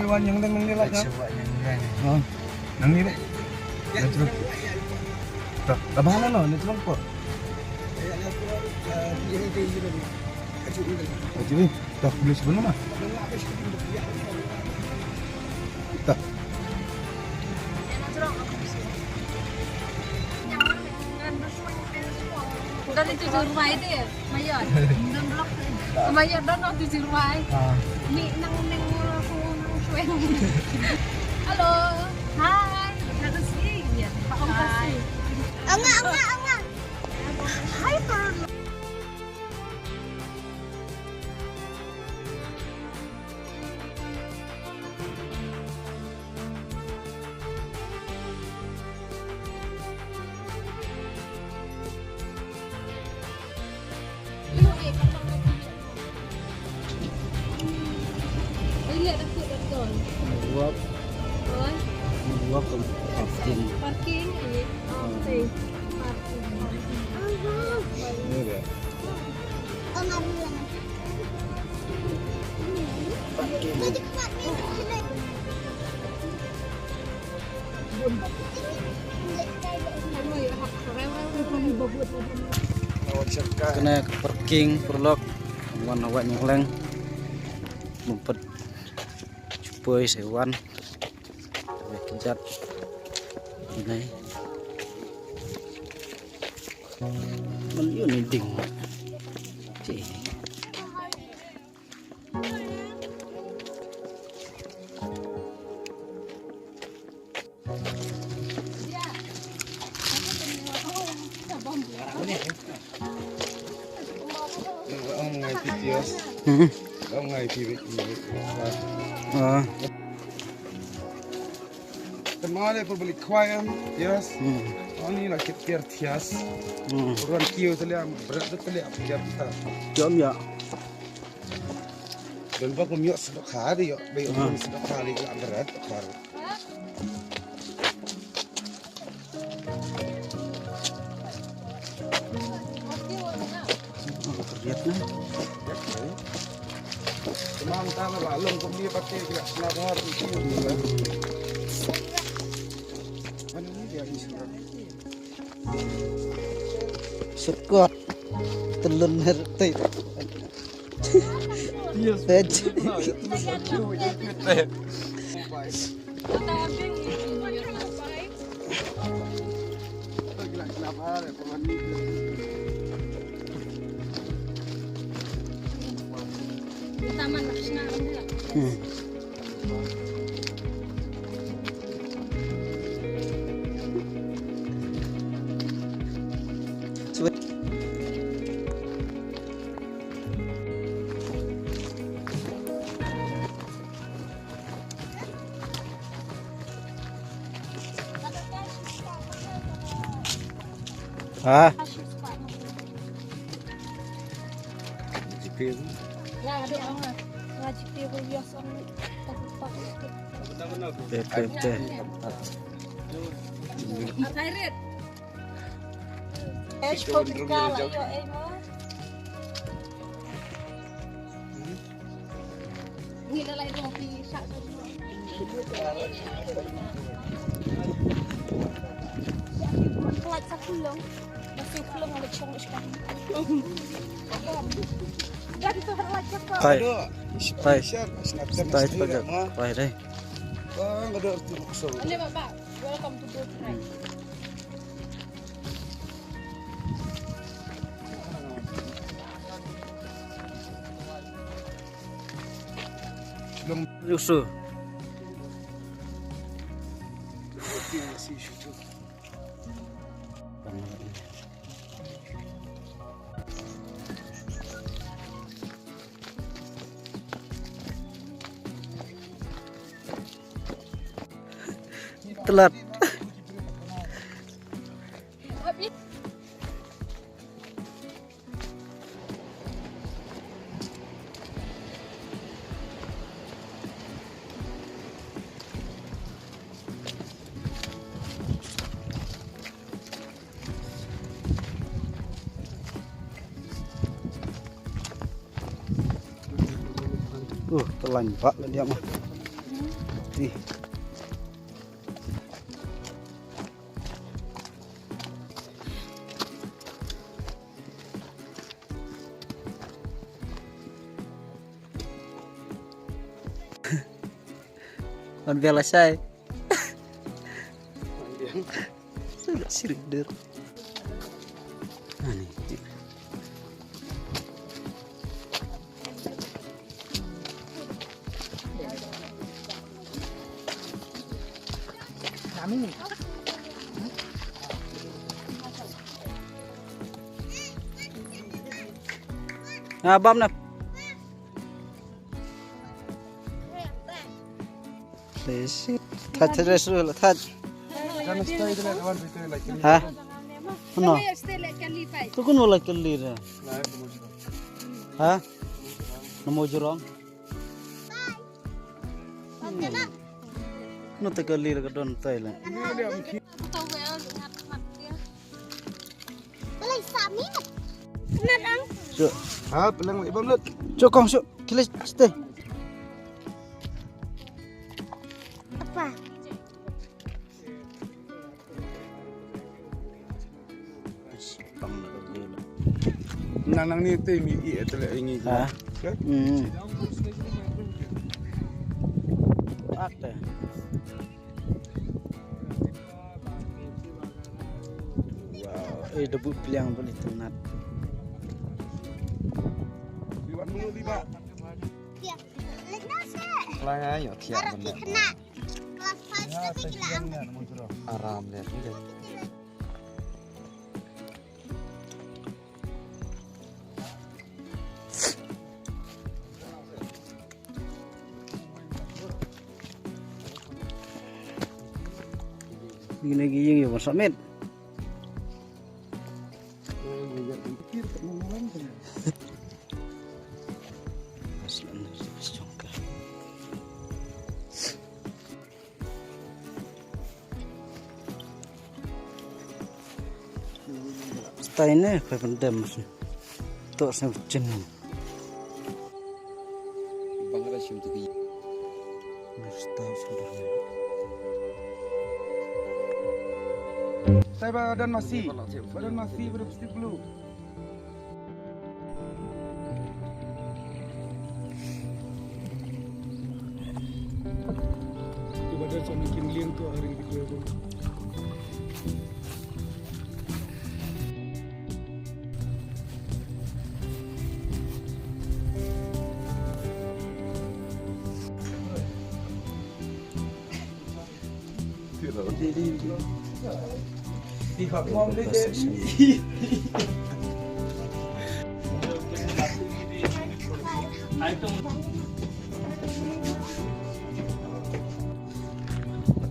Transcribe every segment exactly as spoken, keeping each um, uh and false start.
Wan Ïong Leng nangne lah. Wan Ïong Leng. Ha. Nangne lah. Natural. Dah, dah bahan ano, natural po. Aji, dah boleh sebelum mah. Dah. Dah itu rumah itu ya. Mayar. Mayar dah nak tujuh rupiah. Ah. Ni nang nang aku nang cuek. Halo. Hai. Terima kasih. Ya. Pak Om kasih. Enggak, enggak, enggak. Hai, Pak. Parking. Parking, eh. Oh, okay. Parking. Ini dia. Kane ka parking paralok. Wan ha Wah Ïong Leng. Mumpat. Chupoi se wan. Kjat. Nai. Maliu ni ding. Cih. Ong ngai pi tias. Hmm. Ong ngai pi bik. Ah. Tamale por beli kwai am tias. Hmm. Oni la kit tiar tias. Hmm. Ruan kiu tele am berat tele am tiar ta. Jam ya. Dan ba kum yok sedok hari yok. Baik kum sedok hari la berat. Sekot telun herti. Yes. Hmm. Ha? Te, te, te. Hai. Hai. Hai, paja. Hai, dai. Welcome to Boat Ride. Long Yusu. Telat. Uh, telan bak lah dia mah. Ti. Wan biar lasai. Sudah sirik der. Ani. Ah, bam na. Please. Thaj, thaj, thaj, thaj. Ha? No. Tu kun wala kali ra. Ha? Namo jurong. No te kali ra ka don tai la. Shu. Ha, peleng ibam lut. Shu kong shu. Kile stay. Apa? Nang nang ni te mi i te le ngi. Ha? Ke? Hmm. Ak te. Wow, eh, da bu pliang bu li tenat. Lang ayo thiah. Aram deh. Ini lagi yang ya, Mas Amit. Stai ne, pa pendem. Tok sen chin. Stai ba don masi. Ba don masi, ba don plastik blue. Ibadah sama Kim Lian tu hari itu.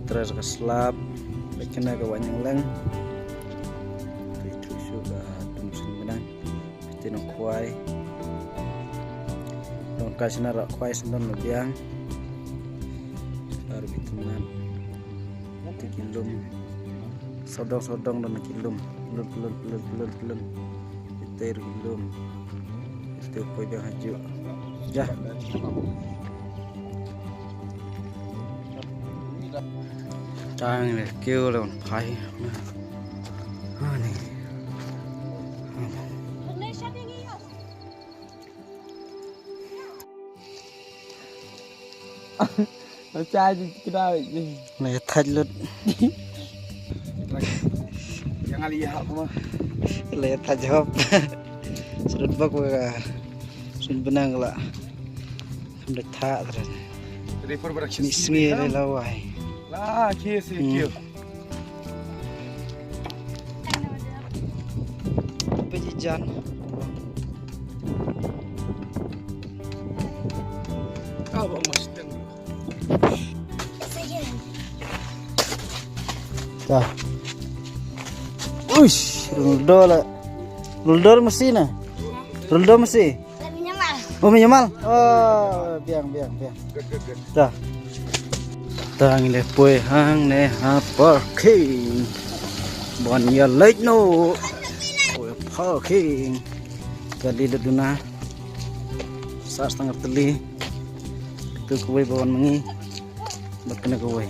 Trai ka slap, bad kane ka waiñ ïaleng. Phi tu shu ka tum sing benang. Phi tu nong khwai. Nong ka sina ra khwai sendon na biang. Ar bitu nan. Te ki lum. Sodong sodong don ki lum. Lum, lum, lum, lum, lum. Te ki lum. Te poi biang haju. Ja. Tang le kiew le phai. Ani. Macam aja kita. Le thaj lut. Jangan lihat apa. Le thaj hop. Serut bak wa. Serut benang la. Kam dak thak terus. Refer production. Ni sngi le lawai. La kisi kio. Pejijan. Kau ba mustang. Ta. Uish, Ronaldo la. Ronaldo masi na. Ronaldo masi. Lamine Yamal. Oh, Lamine Yamal. Oh, biang, biang, biang. Ta. Ta ngi le poi hangne ha parking. Ban ïa leit noh. Poi parking. Kali le duna. Sa setengah teli. Tu kuwei bawan mengi. Bad kane kawei.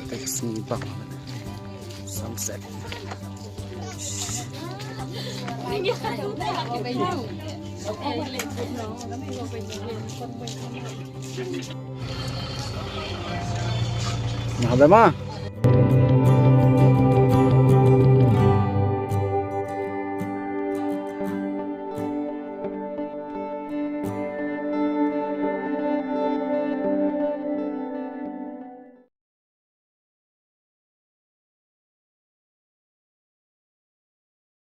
Te ka sngi bang. Sunset. Nah, dah mah.